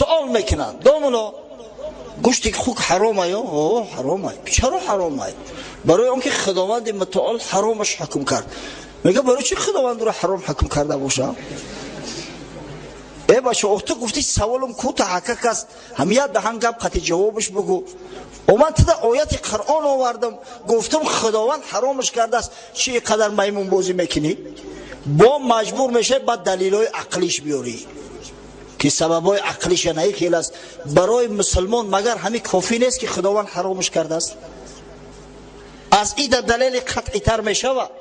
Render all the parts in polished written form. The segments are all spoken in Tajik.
Суол мекунанд: домуло, гӯшти хук ҳаромай? О, ҳаромай. Чаро ҳаромай? Барои он ки Худованди мутаол ҳаромаш ҳукм кард. Мега, барои чи Худованд ӯро ҳаром ҳукм карда боша? Э бача, ту гуфти саволум кӯта ҳакак аст, ҳам як даҳан гап қати ҷавобаш бугӯ. О, ман туда ояти Қуръон овардам, гуфтам, Худованд ҳаромаш кардааст, чи қадар маймунбозӣ мекунӣ? Бо маҷбур мешавӣ баъд далелҳои ақлиш биёрӣ, ки сабабҳои ақлиша наи хел аст. Барои мусулмон магар ҳамин кофӣ нест, ки Худованд ҳаромаш кардааст? Аз ида далели қатъитар мешавад?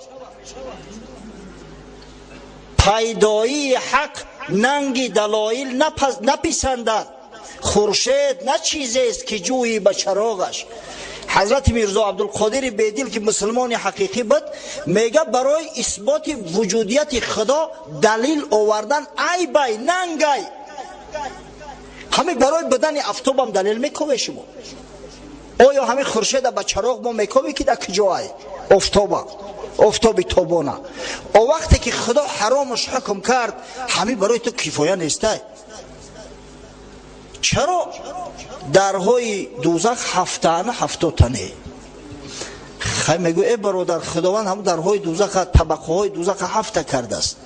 Пайдоии ҳақ нанги далоил написандад, хуршед на чизест, ки ҷӯйӣ ба чароғаш. Ҳазрати Мирзо Абдулқодири Бедил, ки мусулмони ҳақиқӣ буд, мега, барои исботи вуҷудияти Худо далил овардан айбай, нангай. Ҳамин барои будани афтобам далел мекове шумо? Оё ҳамин хуршеда ба чароғ мо мекове, ки дар куҷоай офтоба, офтоби тобона? О, вақте ки Худо ҳаромаш ҳукм кард, ҳамин барои ту кифоя нестай? Чаро дарҳои дӯзах ҳафтаана ҳафтотане? Хай, мегӯ, э бародар, Худованд ҳамн дарҳои дӯзаха, табақаҳои дӯзаха ҳафта кардааст.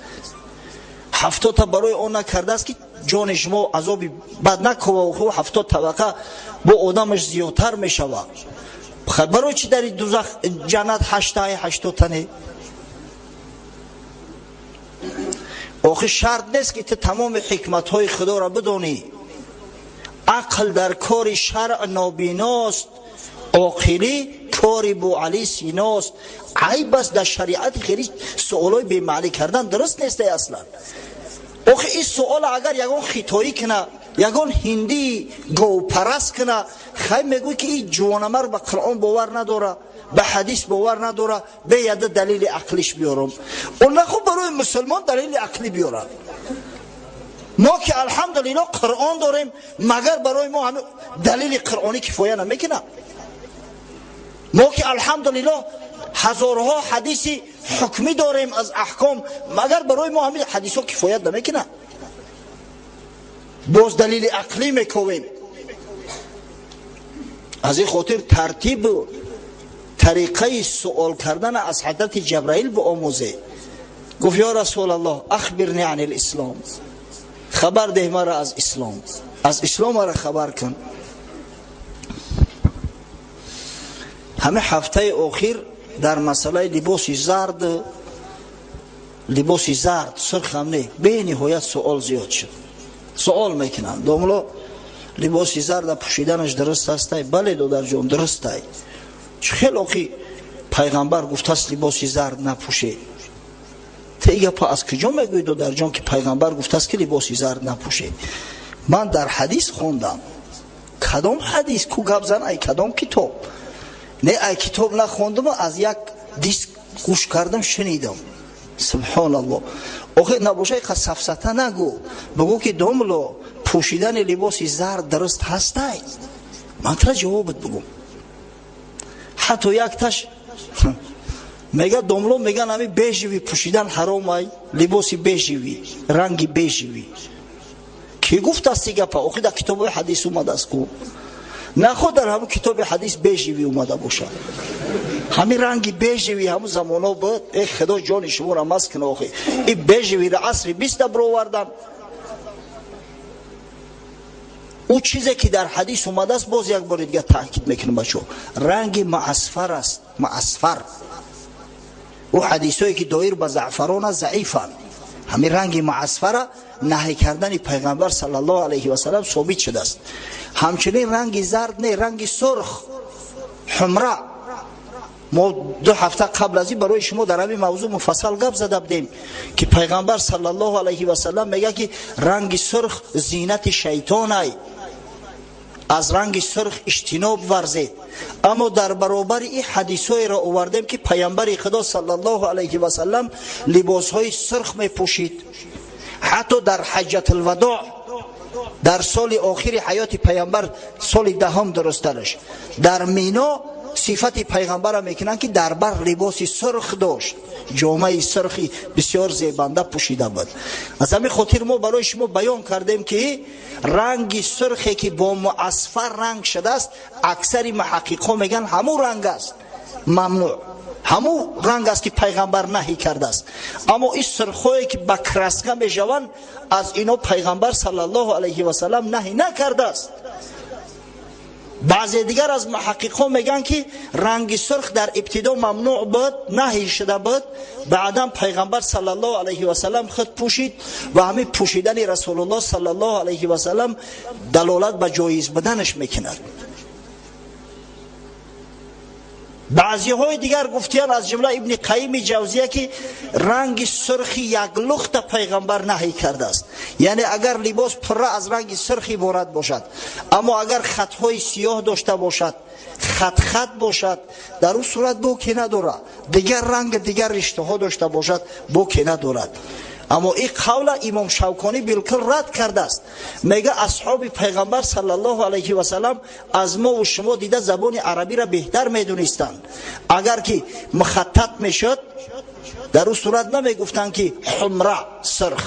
70та барои он накардааст, ки ҷони шумо азоби бад накова. 70 табақа бо одамаш зиёдтар мешавад. Барои чи дари дӯзах, ҷаннат ҳаштаи ҳаштотане? Охи, шарт нест, ки ту тамоми ҳикматҳои Худоро бидонӣ. Ақл дар кори шаръ нобиност, оқилӣ кори Буали Синост. Айб аст, дар шариати хеле суолҳои бемаънӣ кардан дуруст нестай аслан. Охи, ин суола агар ягон хитоӣ кина, ягон ҳиндии говпараст кина, хай, мегӯй, ки ин ҷувонамар ба Қуръон бовар надора, ба ҳадис бовар надора, бе яда далели ақлиш биёрам. О, нахуб, барои мусулмон далели ақлӣ биёрад. Мо ки, алҳамдулилло, Қуръон дорем, магар барои мо ҳамин далели қуръонӣ кифоя намекунад? Мо ки, алҳамдулилло, ҳазорҳо ҳадиси ҳукмӣ дорем аз аҳком, магар барои мо ҳамин ҳадисҳо кифоят намекунад? Боз далели ақлӣ мековем. Аз ин хотир тартибу тариқаи суол кардан аз ҳазрати Ҷабраил биомӯзе. Гуфт: ё Расулаллоҳ, ахбирни ани лислом, хабар деҳ мара аз ислом, аз ислом мара хабар кун. Ҳамин ҳафтаи охир дар масъалаи либоси зард, либоси зард, сурх ҳам не, бениҳоят суол зиёд шуд. Суол мекунанд: домуло, либоси зарда пӯшиданаш дуруст ҳастай? Бале, додарҷон, дурустай. Чӣ хел охи, пайғамбар гуфтааст, либоси зард напӯшед. Те гапа аз куҷо мегӯӣ, додарҷон, ки пайғамбар гуфтааст, ки либоси зард напӯшед? Ман дар ҳадис хондам. Кадом ҳадис? Ку гап зан, ай кадом китоб? Не, ай китоб нахондам, аз як диск гӯш кардам, шунидам. Субҳоналлоҳ! Охи, набошай қа сафсата нагӯ, бигӯ, ки домло, пӯшидани либоси зард дуруст ҳастай? Ман тра ҷавобат бигӯм. Ҳатто якташ мега: домло, меган, ҳами бежевый пӯшидан ҳаромай, либоси бежевый, ранги бежевый. Кӣ гуфтасти гапа? Охи, дар китобҳои ҳадис омадааст ку. Наход дар ҳамун китоби ҳадис бежевый омада бошад? Ҳамин ранги бежевый ҳамун замоно буд. Э, Худо ҷони шуморо маз кина. Охи, и бежевыйро асри биста бировардан. Ӯ чизе ки дар ҳадис омадааст, боз як бори дигар таъкид мекунам, бачо, ранги маасфар аст, маасфар. Ӯ ҳадисҳое ки доир ба заъфарон аст, заифанд. Ҳамин ранги маасфара наҳй кардани пайғамбар саллаллоҳу алайҳи васалам собит шудааст. Ҳамчунин ранги зард не, ранги сурх, ҳумра. Мо 2 ҳафта қабл аз ин барои шумо дар ҳамин мавзӯъ муфассал гап зада будем, ки пайғамбар саллаллоҳу алайҳи васалам мегӯяд, ки ранги сурх зинати шайтонай, аз ранги сурх иҷтиноб варзед. Аммо дар баробари ин ҳадисҳоеро овардем, ки пайғамбари Худо саллаллоҳу алайҳи васалам либосҳои сурх мепӯшид. Ҳатто дар ҳаҷҷатулвадоъ, дар соли охири ҳаёти пайғамбар, соли даҳум дурусттараш, дар Мино Сифати пайғамбарро мекунанд, ки дар бар либоси сурх дошт, ҷомаи сурхи бисёр зебанда пӯшида буд. Аз ҳамин хотир мо барои шумо баён кардем, ки ранги сурхе, ки бо муасфар ранг шудааст, аксари муҳаққиқҳо мегӯянд, ҳамун ранг аст мамнӯъ, ҳамун ранг аст, ки пайғамбар наҳӣ кардааст. Аммо ин сурхҳое, ки ба краска мешаванд, аз ино пайғамбар саллаллоҳу алайҳи васалам наҳӣ накардааст. Баъзе дигар аз муҳаққиқҳо мегӯянд, ки ранги сурх дар ибтидо мамнӯъ буд, наҳӣ шуда буд, баъдан пайғамбар саллаллоҳу алайҳи васалам худ пӯшид ва ҳамин пӯшидани Расулуллоҳ саллаллоҳу алайҳи васалам далолат ба ҷоиз буданаш мекунад. Баъзеҳои дигар гуфтиянд, аз ҷумла Ибни Қайими Ҷавзия, ки ранги сурхи яклухта пайғамбар наҳӣ кардааст, яъне агар либос пурра аз ранги сурх иборат бошад, аммо агар хатҳои сиёҳ дошта бошад, хатхат бошад, дар ӯ сурат боке надорад. Дигар ранг, дигар риштаҳо дошта бошад, боке надорад. Аммо ин қавла Имом Шавконӣ билкул рад кардааст. Мега, асҳоби пайғамбар саллаллоҳу алайҳи васалам аз мову шумо дида забони арабиро беҳтар медонистанд. Агар ки мухаттат мешуд, дар ӯ сурат намегуфтанд, ки ҳумра сурх,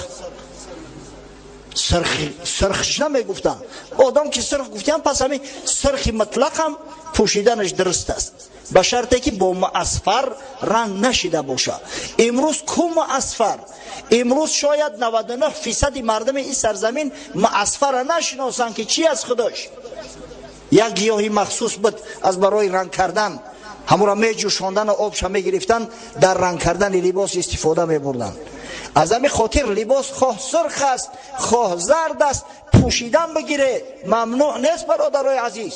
сурхш намегуфтанд. Одам ки сурх гуфтиям, пас ҳамин сурхи мутлақ ҳам пӯшиданаш дуруст аст, ба шарте ки бо муасфар ранг нашида бошад. Имрӯз ку муасфар? Имрӯз шояд 99% мардуми ин сарзамин муасфара нашиносанд, ки чи аз худош. Як гиёҳи махсус буд аз барои ранг кардан, ҳамура меҷӯшондану обша мегирифтанд, дар ранг кардани либос истифода мебурданд. Аз ҳамин хотир либос хоҳ сурх аст, хоҳ зард аст, пӯшидан бигире, мамнӯъ нест, бародарои азиз.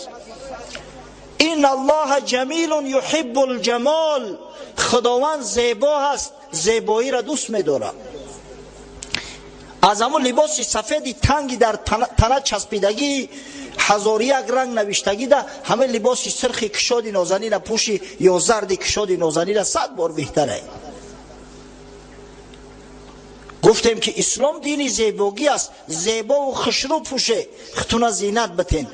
Ин Аллоҳа ҷамилун юҳиббу лҷамол. Худованд зебо ҳаст, зебоиро дӯст медорад. Аз ҳамун либоси сафеди танги дар тана часпидагӣ, ҳазори як ранг навиштагида, ҳамин либоси сирхи кушоди нозанина пӯши ё зарди кушоди нозанина 100 бор беҳтаре. Гуфтем, ки ислом дини зебогӣ аст. Зебову хушрӯ пӯше, хутуна зинат битен.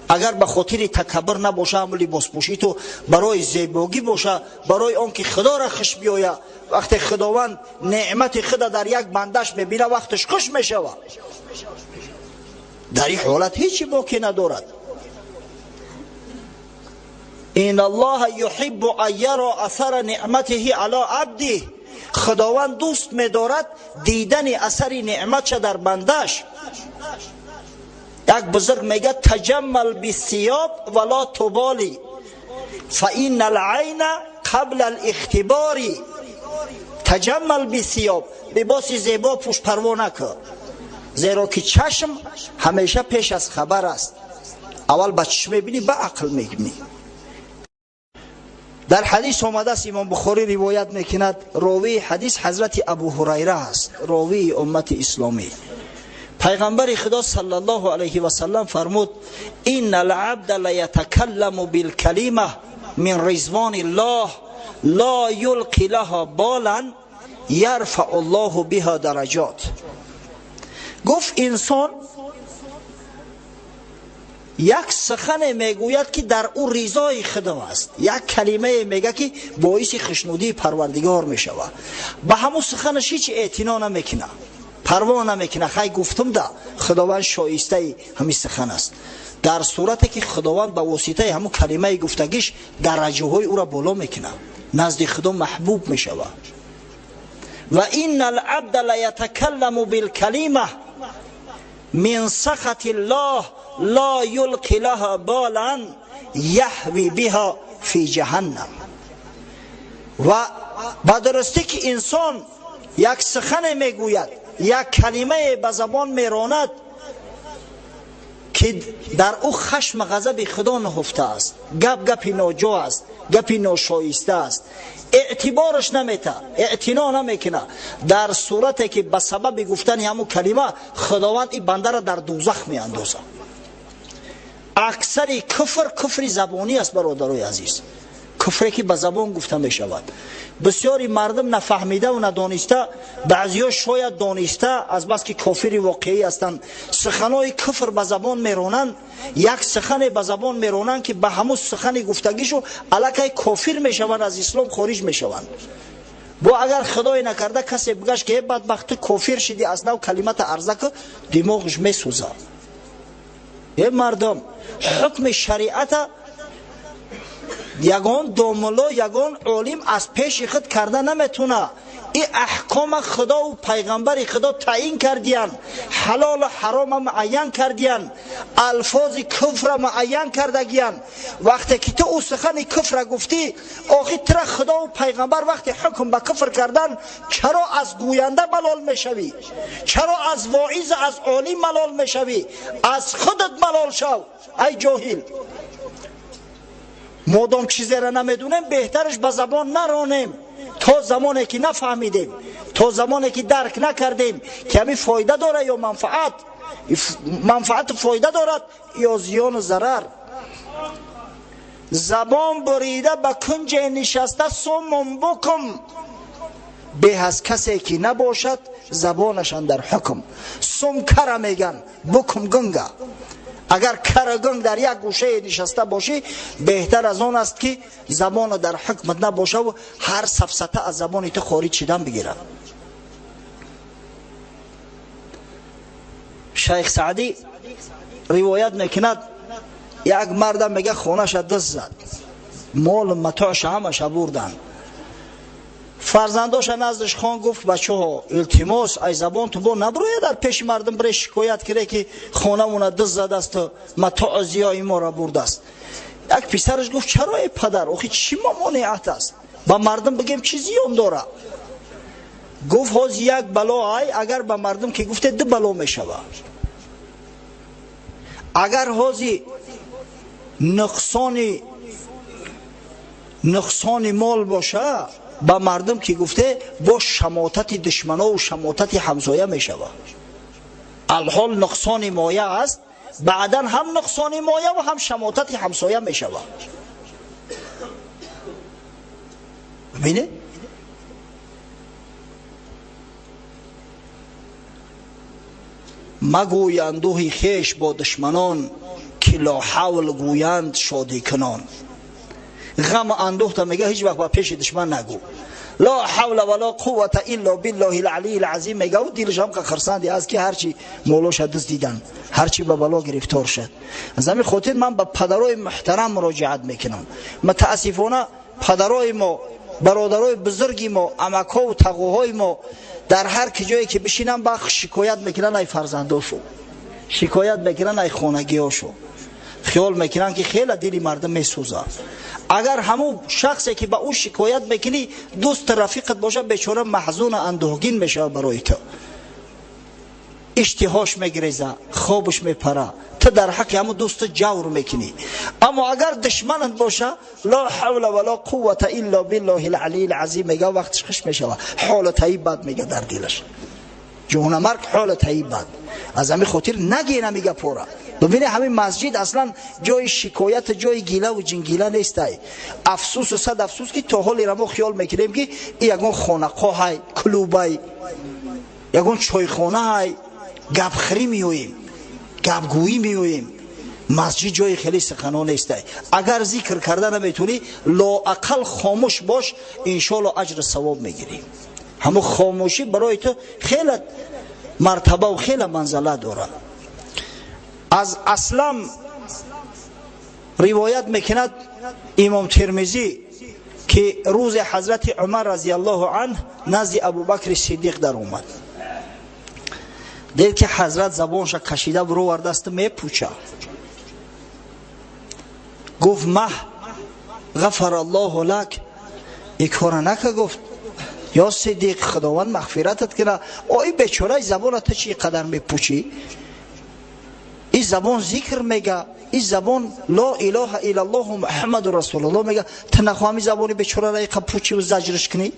Агар ба хотири такаббур набоша, ҳамун либоспӯшӣ ту барои зебогӣ боша, барои он ки Худоро хуш биёя. Вақте Худованд неъмати худа дар як бандаш мебина, вақташ хуш мешавад. Дар ин ҳолат ҳечи боке надорад. Ин Аллоҳа юҳиббу ан яро асара неъматиҳи ало абдиҳ. Худованд дӯст медорад дидани асари неъматша дар бандаш. Як бузург мегӯяд: таҷаммал бисиёб вало туболи, фа инна алайна қабла алихтибори. Таҷаммал бисиёб, либоси зебо пӯш, парво накун, зеро ки чашм ҳамеша пеш аз хабар аст. Аввал ба чишм мебинӣ, ба ақл мебинӣ. Дар ҳадис омадааст, Имом Бухорӣ ривоят мекунад, ровии ҳадис ҳазрати Абу Ҳурайра аст, ровии уммати исломӣ. Пайғамбари Худо саллаллоҳу алайҳи васалам фармуд: инна алабда лаятакалламу билкалима мин ризвони ллоҳ ло юлқи лаҳа болан ярфау ллоҳу биҳа дараҷот. Гуфт, инсон як сухане мегӯяд, ки дар ӯ ризои Худо аст, як калимае мега, ки боиси хушнудии Парвардигор мешавад. Ба ҳамун суханаш ҳеҷ эътино намекунад, парво намекунад. Хай, гуфтум да, Худованд шоистаи ҳамин сухан аст. Дар сурате ки Худованд ба воситаи ҳамун калимаи гуфтагиш дараҷаҳои ӯро боло мекунад, назди Худо маҳбуб мешавад. Ва инна алабда лаятакалламу билкалима мин сахати ллоҳ ло юлқи лаҳа болан яҳви биҳа фи ҷаҳаннам. Ва ба дурустӣ ки инсон як сухане мегӯяд, як калимае ба забон меронад, ки дар ӯ хашм ғазаби Худо нуҳуфта аст, гап гапи ноҷо аст, гапи ношоиста аст, эътибораш намета, эътино намекунад. Дар сурате ки ба сабаби гуфтани ҳамун калима Худованд ин бандара дар дӯзах меандозад. Аксари куфр куфри забонӣ аст, бародарои азиз. Куфре ки ба забон гуфта мешавад. Бисёри мардум нафаҳмида ва надониста, баъзиҳо шояд дониста, аз бас ки кофири воқеӣ ҳастанд, суханои куфр ба забон меронанд, як сухане ба забон меронанд ки ба ҳамун сухани гуфтагишу аллакай кофир мешаванд, аз ислом хориҷ мешаванд. Бо агар худое накарда касе бигашт ки э бадбахт, ту кофир шидӣ, аз нав калимата арза ку, димоғш месӯзад. Э мардум, ҳукми шариата ягон домулло, ягон олим аз пеши худ карда наметуна. И аҳкома худову пайғамбари худо таъин кардиян, ҳалолу ҳарома муайян кардиян, алфози куфра муайян кардагиян. Вақте ки ту ӯ сухани куфра гуфтӣ, охи тура худову пайғамбар вақте ҳукм ба куфр кардан, чаро аз гӯянда малол мешавӣ? Чаро аз воизу аз олим малол мешавӣ? Аз худат малол шав, ай ҷоҳил. Модом чизеро намедонем, беҳтараш ба забон наронем, то замоне ки нафаҳмидем, то замоне ки дарк накардем ки ҳамин фоида дорад ё манфаат, манфаату фоида дорад ё зиёну зарар. Забон бурида ба кунҷе нишаста суммун букум, беҳ аз касе ки набошад забонашан дар ҳукм. Сум кара меган, букум гунга. Агар карагунг дар як гӯшае нишаста бошӣ, беҳтар аз он аст ки забона дар ҳукмат набошаву ҳар сафсата аз забони ту хориҷ шидан бигирад. Шайх Саъдӣ ривоят мекунад, як мардам мега хонаша дузд зад, молу матоъша ҳамаша бурданд. Фарзандоша наздаш хон, гуфт: бачаҳо, илтимос, ай забонту бо наброя дар пеши мардум бире шикоят кире ки хонамона дузд задасту матоъу зиёи моро бурдааст. Як писараш гуфт: чаро, эй падар, охи чӣ мамониат аст, ба мардум бигем чӣ зиён дора? Гуфт: ҳози як бало ай, агар ба мардум ки гуфте, ду бало мешавад. Агар ҳози нуқсони мол боша, ба мардум ки гуфте, бо шамотати душманову шамотати ҳамсоя мешавад. Алҳол нуқсони моя аст, баъдан ҳам нуқсони моя ва ҳам шамотати ҳамсоя мешавад. Бибинед, магӯй андӯҳи хеш бо душманон, ки лоҳавл гӯянд шодикунон. Ғаму андӯҳта мега ҳеҷ вақт ба пеши душман нагӯ. Ло ҳавла вало қуввата илло биллоҳи алалии алазим мегаву дилаш ҳам хурсанди аст ки ҳарчи молоша дуздидан, ҳарчи ба бало гирифтор шуд. Аз ҳамин хотир ман ба падарои муҳтарам муроҷиат мекунам. Мутаассифона, падарои мо, бародарои бузурги мо, амакҳову тағоҳои мо дар ҳар ки ҷое ки бишинанд, ба шикоят мекунанд ай фарзандошу, шикоят мекунанд ай хонагиҳошу. Хиёл мекунанд ки хеле дили мардум месӯзад. Агар ҳамун шахсе ки ба ӯ шикоят мекунӣ дӯсту рафиқат бошад, бечора маҳзуну андӯҳгин мешавад, барои ту иштиҳош мегиреза, хобаш мепара, ту дар ҳаққи ҳамун дӯсту ҷавр мекунӣ. Аммо агар душманат боша, ло ҳавла вало қуввата илло биллоҳи алалии алазим мега, вақтиш хуш мешавад, ҳолу таи бад мега дар дилаш, ҷонамарг ҳолу таи бад. Аз ҳамин хотир нагин ҳами гапора. Бибине, ҳамин масҷид аслан ҷои шикояту ҷои гилаву ҷингила нестай. Афсусу сад афсус ки то ҳолера мо хиёл мекунем ки и ягон хонақоҳай, клубай, ягон чойхонаҳай, гапхӯрӣ меоем, гапгӯӣ меоем. Масҷид ҷои хеле сухано нестай. Агар зикр карда наметавонӣ, лоақал хомӯш бош, иншоалло аҷру савоб мегирӣ. Ҳамун хомӯшӣ барои ту хеле мартабаву хеле манзала дорад. Аз Аслам ривоят мекунад имом Термизӣ ки рӯзе ҳазрати Умар разиаллоҳу анҳ назди Абубакри Сиддиқ даромад. Дид ки ҳазрат забонша кашида буровардасту мепуча. Гуфт: маҳ ғафара аллоҳу лак, и кора нака. Гуфт: ё Сиддиқ, худованд мағфиратат кина, ои бечораи забона ту чӣ қадар мепучӣ? И забон зикр мега, и забон ло илоҳа иллаллоҳу Муҳаммаду расулуллоҳ мега, ту нахоҳами забони бечорара иқа пучиву заҷрш кунӣ?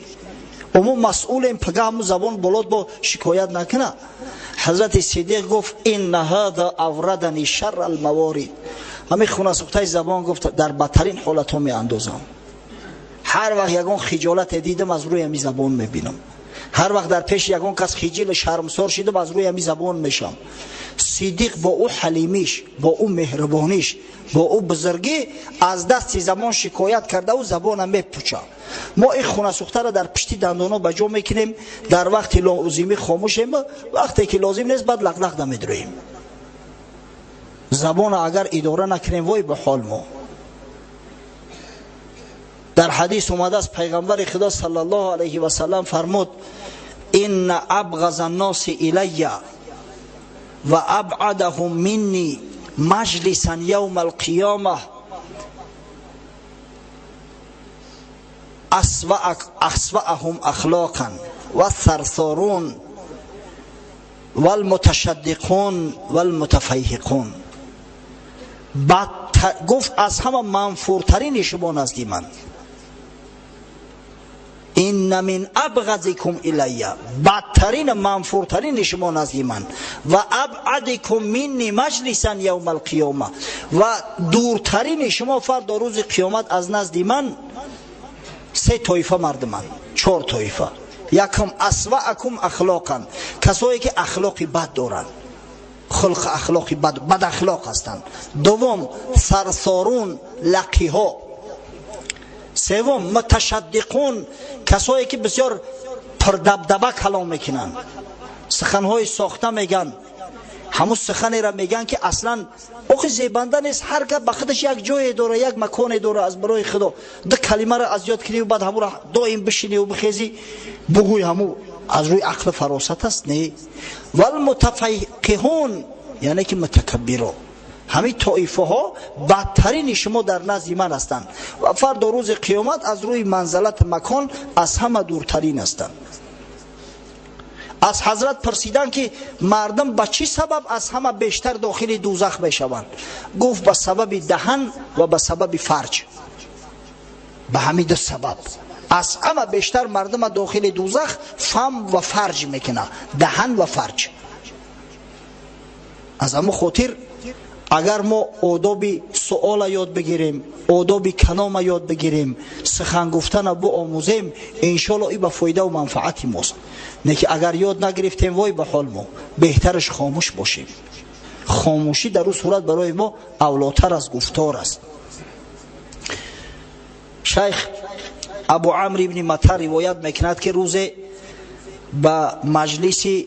Мо масъулем, пага ҳамун забон болот бо шикоят накуна. Ҳазрати Сиддиқ гуфт: инна ҳада аврадани шарра алмаворид. Ҳамин хунасӯхтаи забон, гуфт, дар бадтарин ҳолатҳо меандозам. Ҳар вақт ягон хиҷолате дидам, аз рӯи ҳамин забон мебинам. Ҳар вақт дар пеши ягон кас хиҷил шармсор шидам, аз рӯи ҳамин забон мешам. Сиддиқ бо ӯ ҳалимиш, бо ӯ меҳрубониш, бо ӯ бузургӣ аз дасти забон шикоят карда, ӯ забона мепуча. Мо ин хунасӯхтаро дар пишти дандоно ба ҷо мекунем, дар вақти лозимӣ хомӯшем, вақте ки лозим нест, баъд лақлақ намедурем. Забона агар идора накунем, вой ба ҳол мо. Дар ҳадис омадааст, пайғамбари Худо саллаллоҳу алайҳи васаллам фармуд: инна абғаза нноси илайя ва абъадаҳум минни маҷлисан явма алқиёма асваъаҳум ахлоқан вассарсорун валмуташаддиқун валмутафайҳиқун. Гуфт, аз ҳама манфуртарини шумо назди ман, инна мин абғазикум илайя, бадтарин манфуртарини шумо назди ман, ва абъадикум минни маҷлисан явма алқиёма, ва дуртарини шумо фардо рӯзи қиёмат аз назди ман се тоифа мардуманд, чор тоифа. Якум, асваакум ахлоқан, касое ки ахлоқи бад доранд, хулқ ахлоқи бад, бадахлоқ ҳастанд. Дуввум, сарсорун, лақиҳо. Севум, муташаддиқун, касое ки бисёр пурдабдаба калом мекунанд, суханҳои сохта мегӯянд, ҳамун суханеро мегӯянд, ки аслан охи зебанда нест. Ҳар гап ба худаш як ҷое дора, як маконе дора. Аз барои Худо, ду калимаро аз ёд куниву баъд ҳамуро доим бишиниву бихезӣ бугӯй, ҳаму аз рӯи ақлу фаросат аст? Не. Валмутафаққиҳун, яъне ки мутакаббиро. Ҳамин тоифаҳо бадтарини шумо дар назди ман ҳастанд ва фардо рӯзи қиёмат аз рӯи манзалат макон аз ҳама дуртарин ҳастанд. Аз ҳазрат пурсиданд, ки мардум ба чӣ сабаб аз ҳама бештар дохили дӯзах мешаванд? Гуфт, ба сабаби даҳан ва ба сабаби фарҷ. Ба ҳамин ду сабаб аз ҳама бештар мардума дохили дӯзах фам ва фарҷ мекунад, даҳан ва фарҷ. Аз ҳамун хотир, агар мо одоби суола ёд бигирем, одоби калома ёд бигирем, сухан гуфтана биомӯзем, иншоалло и ба фоидаву манфаати мост. Не ки агар ёд нагирифтем, вой ба ҳол мо, беҳтараш хомӯш бошем. Хомӯшӣ дар ӯ сурат барои мо авлотар аз гуфтор аст. Шайх Абу Амр ибни Мата ривоят мекунад, ки рӯзе ба маҷлиси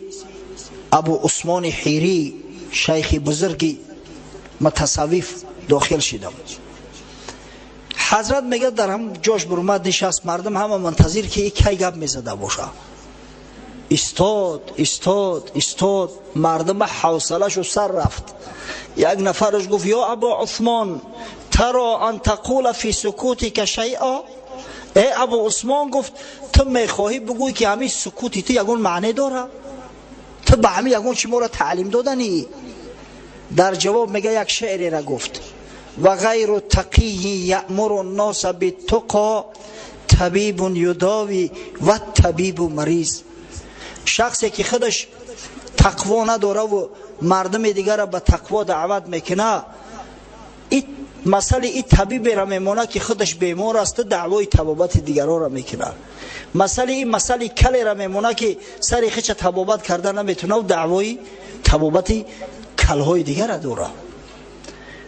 Абу Усмони Ҳирӣ, шайхи бузурги мутасаввиф, дохил шидам. Ҳазрат мегӯяд, дар ҳам ҷош бурмад нишаст, мардум ҳама мунтазир, ки и кай гап мезада боша. Истод, истод, истод, мардума ҳавсалашу сар рафт. Як нафараш гуфт: ё Абу Усмон, таро ан тақула фи сукутика шайъа? Э Абу Усмон, гуфт, ту мехоҳӣ бигӯй, ки ҳамин сукути ту ягон маъне дора? Ту ба ҳамин ягон чи моро таълим доданӣ? Дар ҷавоб мега, як шеърера гуфт: ва ғайру тақийи яъмуру нноса биттуқо табибун юдови ва табибу мариз. Шахсе ки худаш тақво надораву мардуми дигарро ба тақво даъват мекуна, масали и табиберо мемонад, ки худаш бемор асту даъвои табобати дигарҳоро мекунад. Масали и масали калеро мемонад, ки сари хича табобат карда наметунаву даъвои табобати калҳои дигара дорад.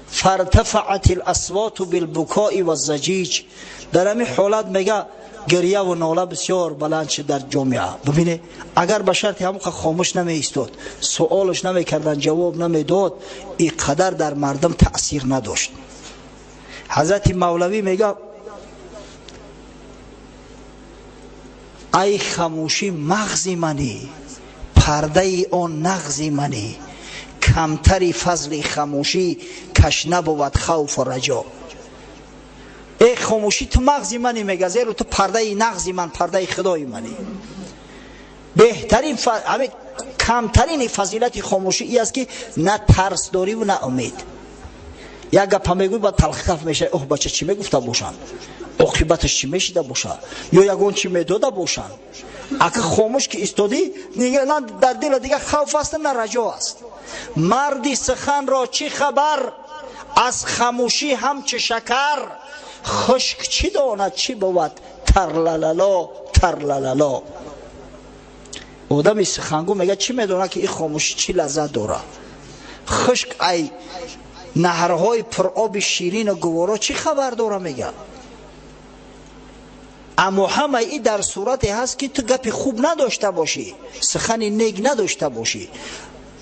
Фартафаат ласвоту билбукои ваззаҷиҷ. Дар ҳамин ҳолат, мега, гирьяву нола бисёр баланд шуд дар ҷомеа. Бибине, агар ба шарти ҳамон хомӯш намеистод, суолаш намекардан, ҷавоб намедод, и қадар дар мардум таъсир надошт. Ҳазрати Мавлавӣ мега: ай хамӯшӣ мағзи манӣ, пардаи он нағзи манӣ, камтари фазли хамӯшӣ каш набувад хавфу раҷо. Э хомӯшӣ, ту мағзи манӣ, мега, зеро ту пардаи нағзи ман, пардаи худои манӣ. Беҳтарин, камтарини фазилати хомӯшӣ и аст, ки на тарс дориву на умед. Як гапа мегӯй, баъд талхикаф мешавӣ: оҳ, бача чӣ мегуфта бошанд, оқибаташ чӣ мешида бошад, ё ягон чӣ медода бошанд? Ака хомӯш ки истодӣ, на дар дила дига хавф аст, на раҷо аст. Марди суханро чӣ хабар аз хамӯшӣ ҳамчу шакар. Хушк чӣ донад чӣ бувад, тарлалало тарлалало. Одами сухангӯ мега чӣ медонад, ки ин хомӯшӣ чӣ лаззат дорад. Хушк ай наҳрҳои пуроби ширину гуворо чӣ хабар дора, мега. Аммо ҳамаи ин дар сурате ҳаст, ки ту гапи хуб надошта бошӣ, сухани нек надошта бошӣ.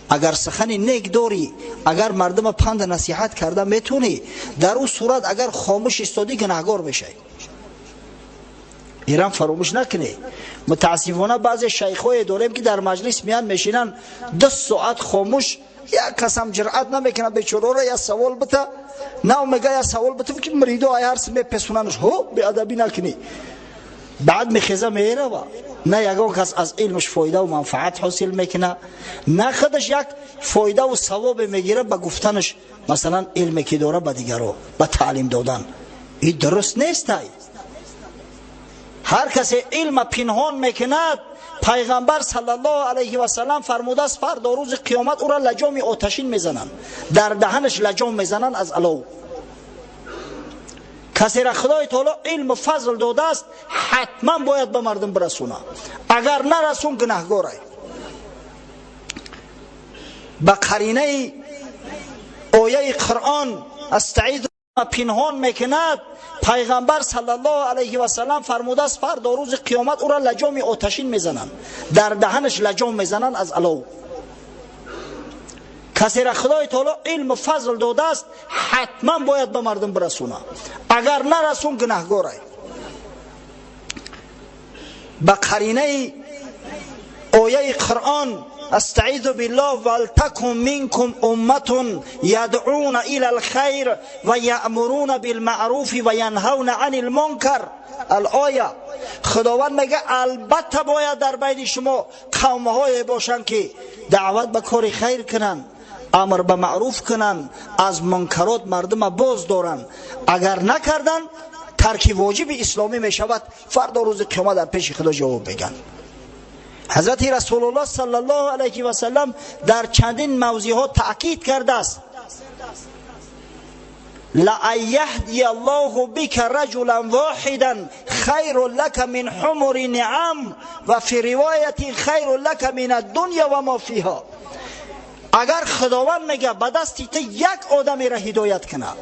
Агар сухани нек дорӣ, агар мардума панду насиҳат карда метавонӣ, дар ӯ сурат агар хомӯш истодӣ, гунаҳгор мешавӣ. Ирам фаромӯш накунӣ. Мутаассифона, баъзе шайхҳое дорем, ки дар маҷлис меян, мешинанд 2 соат хомӯш. Як касам ҷуръат намекунад бечораро я савол бита. Нав мега я савол битам, ки муридо ай ҳарси мепесунанш: ҳо, беадабӣ накунӣ. Баъд мехеза, мерава. На ягон кас аз илмаш фоидаву манфаат ҳосил мекунад, на худаш як фоидаву савобе мегирад ба гуфтанаш, масалан, илме ки дора, ба дигаро ба таълим додан. Ин дуруст нестай. Ҳар касе илма пинҳон мекунад, Пайғамбар саллаллоҳу алайҳи васаллам фармудааст, фардо рӯзи қиёмат ӯра лаҷоми оташин мезананд, дар даҳанаш лаҷом мезананд аз алов. Касера Худои таоло илму фазл додааст, ҳатман бояд ба мардум бирасонад. Агар нарасон, гунаҳгорай. Ба қаринаи ояи Қуръон астаизу пинҳон мекунад, Пайғамбар саллаллоҳу алайҳи васаллам фармудааст, фардо рӯзи қиёмат ӯра лаҷоми оташин мезананд, дар даҳанаш лаҷом мезананд аз алов. Касера Худои таоло илму фазл додааст, ҳатман бояд ба мардум бирасонад. Агар нарасон, гунаҳгорай. Ба қаринаи ояи Қуръон астаизу биллоҳ: валтакун минкум умматун ядъуна ила лхайр ва яъмуруна билмаъруфи ва янҳавна ани лмункар, алоя. Худованд мега, албатта бояд дар байни шумо қавмҳое бошанд, ки даъват ба кори хайр кунанд, амр ба маъруф кунанд, аз мункарот мардума боз доранд. Агар накарданд, тарки воҷиби исломӣ мешавад. Фардо рӯзи қиёмат дар пеши Худо ҷавоб мегӯянд. Ҳазрати Расулуллоҳ саллаллоҳу алайҳи васаллам дар чандин мавзеъҳо таъкид кардааст: لأن يهدي الله بك رجلا واحدا خير لك من حمر النعم وفي رواية خير لك من الدنيا وما فيها. Агар Худованд мега ба дасти ту як одамеро ҳидоят кунад,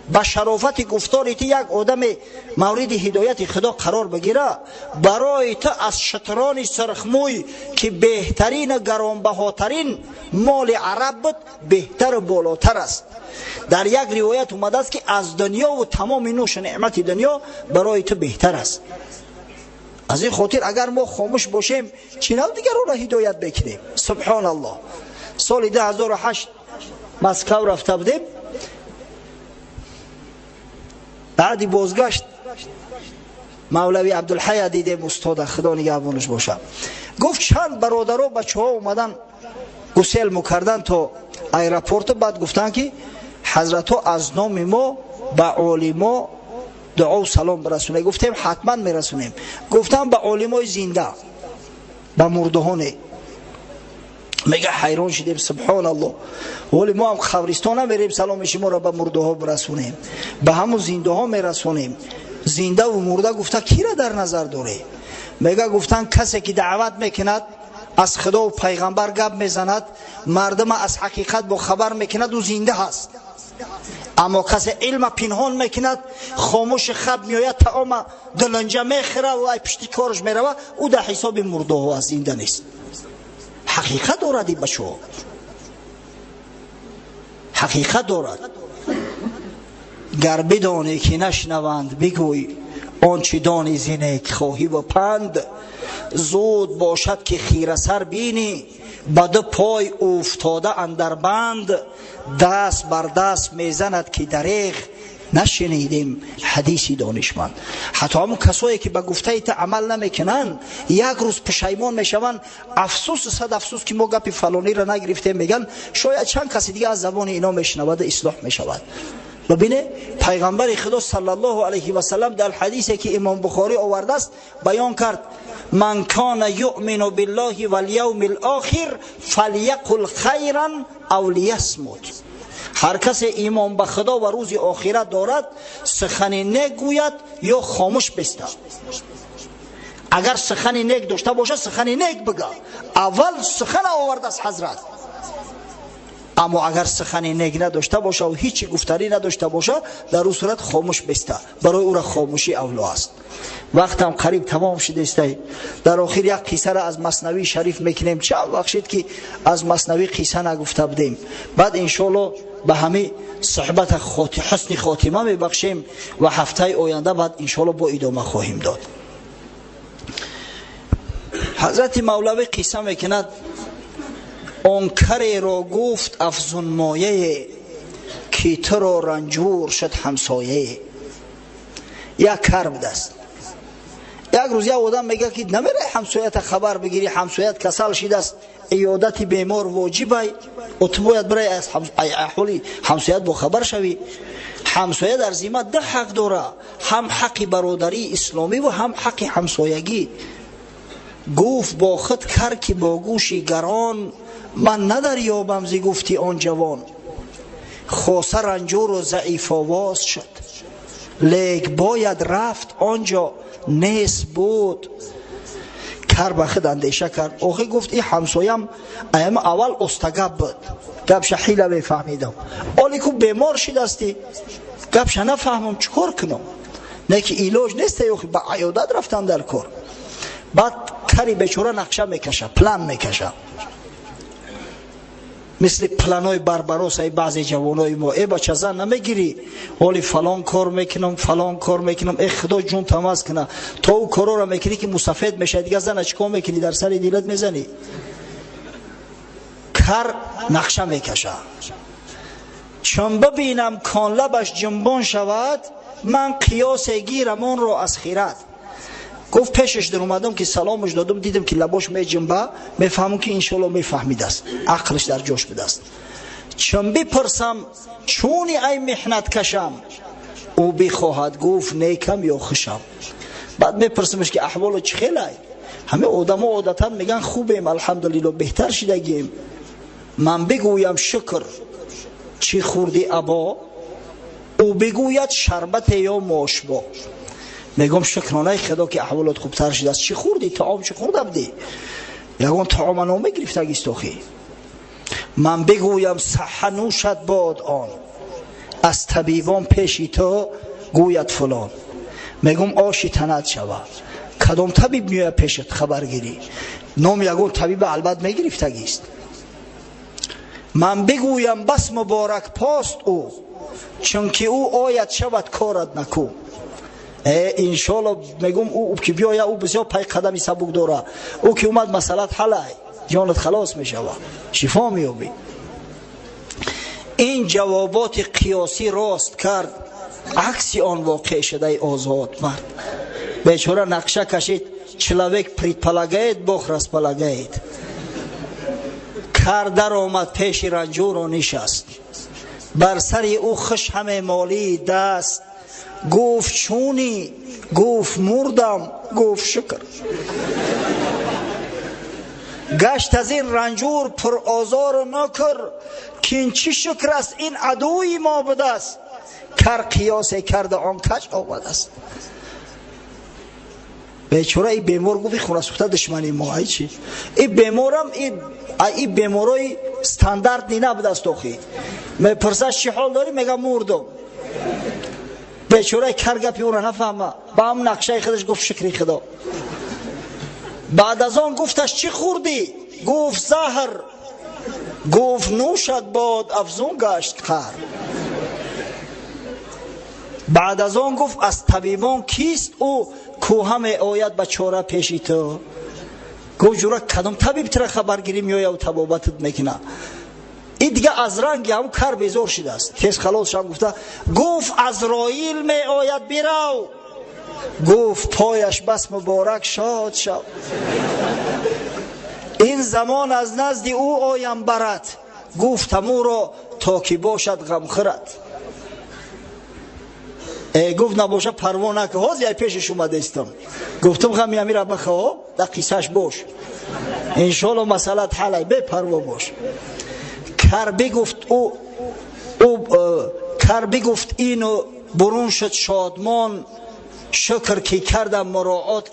ба шарофати гуфтори ту як одаме мавриди ҳидояти Худо қарор бигира, барои ту аз шутрони сурхмӯй, ки беҳтарину гаронбаҳотарин моли араб буд, беҳтару болотар аст. Дар як ривоят омадааст, ки аз дунёву тамоми нӯшу неъмати дунё барои ту беҳтар аст. Аз ин хотир, агар мо хомӯш бошем, чӣ нав дигаронро ҳидоят мекунем? Субҳоналлоҳ. Соли 2008 Москав рафта будем. Баъди бозгашт Мавлави Абдулҳая дидем, устода, Худо нигаҳбонаш бошад. Гуфт, чанд бародаро, бачаҳо омадан, гусел мукардан то аэропорту. Баъд гуфтанд, ки ҳазратҳо аз номи мо ба олимо дуову салом бирасонед. Гуфтем, ҳатман мерасонем. Гуфтам, ба олимои зинда, ба мурдаҳоне. Мега, ҳайрон шудем. Субҳоналлоҳ, вале мо ҳам қабристон намерем саломи шуморо ба мурдаҳо бирасонем, ба ҳамун зиндаҳо мерасонем. Зиндаву мурда гуфта кира дар назар доре? Мега, гуфтан, касе ки даъват мекунад, аз Худову пайғамбар гап мезанад, мардума аз ҳақиқат бохабар мекунад, ӯ зинда ҳаст. Аммо касе илма пинҳон мекунад, хомӯши хаб меояд, таома дилинҷа мехӯра ва ай пишти кораш мерава, ӯ дар ҳисоби мурдаҳо аст, зинда нест. Ҳақиқат дорад ин бачаҳо, ҳақиқат дорад. Гар бидонӣ, ки нашнаванд, бигӯй он чи дони зи некхоҳӣ ва панд. Зуд бошад, ки хирасар бинӣ ба ду пой уфтода андар банд. Даст бар даст мезанад, ки дареғ нашунидем ҳадиси донишманд. Ҳатто ҳамун касое, ки ба гуфтаи ту амал намекунанд, як рӯз пушаймон мешаванд. Афсӯсу сад афсӯс, ки мо гапи фалониро нагирифтем, мегӯянд. Шояд чанд каси дига аз забони ино мешунаваду ислоҳ мешавад. Бибине, Пайғамбари Худо саллаллоҳу алайҳи васалам дар ҳадисе, ки Имом Бухорӣ овардааст, баён кард: ман кана юъмину биллоҳи валявми лохир фалйақул хайран ав лиясмут. Ҳар касе имон ба Худо ва рӯзи охират дорад, сухани нек гӯяд ё хомӯш бистад. Агар сухани нек дошта бошад, сухани нек бигӯ. Аввал сухана овардааст ҳазрат. Аммо агар сухани нек надошта боша ва ҳечи гуфтанӣ надошта боша, дар ӯ сурат хомӯш биста. Барои ӯра хомӯшӣ авло аст. Вақтам қариб тамом шудааст. Дар охир як қиссаро аз Маснавии Шариф мекунем. Чанд вақт шуд, ки аз Маснавӣ қисса нагуфта будем. Баъд иншоалло ба ҳамин суҳбат ҳусни хотима мебахшем ва ҳафтаи оянда баъд иншоалло бо идома хоҳем дод. Ҳазрати Мавлавӣ қисса мекунад: он кареро гуфт афзунмояе, ки туро ранҷур шуд ҳамсояе. Як кар будааст. Як рӯз як одам мегӯяд, ки намераи ҳамсоята хабар бигирӣ? Ҳамсоят касал шидааст, иёдати бемор воҷибай, ту бояд бирай, аз аҳволи ҳамсоят бохабар шавӣ. Ҳамсоя дар зимма ду ҳақ дора: ҳам ҳаққи бародарии исломӣ ва ҳам ҳаққи ҳамсоягӣ. Гуфт бо худ кар, ки бо гӯши гарон ман надарёбам зи гуфти он ҷавон. Хоса ранҷуру заифовоз шуд, лек бояд рафт, он ҷо нест буд. Кар ба худ андеша кард. Охи, гуфт, и ҳамсоям аяма аввал остагап буд, гапша ҳила мефаҳмидам, оли ку бемор шидасти, гапша нафаҳмам, чӣ кор кунам? Не ки илоҷ нест, охи ба аёдат рафтан дар кор. Баъд кари бечора нақша мекаша, план мекаша, мисли планои Барбаросаи баъзе ҷавонои мо: «Э, бача, зан намегирӣ? Ҳоли фалон кор мекунам, фалон кор мекунам, э, Худо ҷун тамаз куна». То ӯ корора мекунӣ, ки мусафед мешавад, дигар зана чӣ кор мекунӣ? Дар сари дилат мезанӣ. Кар нақша мекаша: чун бибинам кон лабаш ҷунбон шавад, ман қиёсе гирам онро аз хират. Гуфт, пешаш даромадам, ки саломаш додам, дидам, ки лабош меҷунба, мефаҳмам, ки иншоалло мефаҳмидааст, ақлаш дар ҷош будааст. Чун бипурсам: «Чуни, ай меҳнат кашам?» Ӯ бихоҳад гуфт: «Некам ё хушам». Баъд мепурсамаш, ки аҳволо чӣ хелай? Ҳама одамо одатан меган: «Хубем, алҳамдулилло, беҳтар шидагем». Ман бигӯям: «Шукр, чӣ хӯрди або?» Ӯ бигӯяд: «Шарбате ё мошбо». Мегӯм: «Шукронаи Худо, ки аҳволот хубтар шудааст. Чӣ хӯрдӣ? Таом чӣ хӯрда будӣ? Ягон таома номегирифтагист охӣ?» Ман бигӯям: «Саҳа нӯшад бод он, аз табибон пеши ту гӯяд фулон». Мегӯм: «Оши танат шава, кадом табиб меояд пешат хабаргирӣ? Ном ягон табиба албат мегирифтагист». Ман бигӯям: «Бас муборак пост ӯ, чунки ӯ ояд, шавад корат наку». Иншоалло, мегӯм, ӯ ки биёя, ӯ бисёр пай қадами сабук дора, ӯ ки омад, масъалат ҳалай, ҷонат халос мешава, шифо меёбӣ. Ин ҷавоботи қиёсӣ рост кард, акси он воқеъ шудаи озод мард. Бечора нақша кашид. Человек предполагает, Бог располагает. Кар даромад пеши ранҷуру нишаст, бар сари ӯ хуш ҳаме молии даст. Гуфт: «Чунӣ?» Гуфт: «Мурдам». Гуфт: «Шукр». Гашт аз ин ранҷур пурозору нокр, кин чӣ шукр аст, ин адуи мо будааст. Кар қиёсе карда, он каҷ омадааст. Бечора и бемор гуфт: «И хунасӯхта душмани мо ай чи?» И беморам и беморои стандартӣ набудааст охи. Мепурсад: «Чӣ ҳол дорӣ?» Мега: «Мурдум». Бечораи кар гапи ӯро нафаҳма, ба ҳам нақшаи худаш гуфт: «Шукри Худо». Баъд аз он гуфташ: «Чӣ хӯрдӣ?» Гуфт: «Заҳр». Гуфт: «Нӯшад бод». Афзун гашт қаҳр. Баъд аз он гуфт: «Аз табибон кист ӯ, кӯҳа меояд ба чора пеши ту?» Гуфт: «Ҷура, кадом табиб тира хабаргирӣ меояву табобатат мекуна?» И дига аз ранги ҳам кар безор шудааст, тез халос шам гуфта гуфт: «Азроил меояд, бирав». Гуфт: «Пояш бас муборак, шод шав. Ин замон аз назди ӯ оям барад». Гуфтам ӯро, то ки бошад ғамхӯрат. Гуфт: «Набоша, парво нака, ҳозир ай пешаш омадаистам». Гуфтам: «Ғами амира бахо, дар қиссаш бош, иншоалло масъалат ҳалай, бепарво бош». Кар бигуфт: ӯ Кар бигуфт ину бурун шуд шодмон, шукр ки кардам муроат.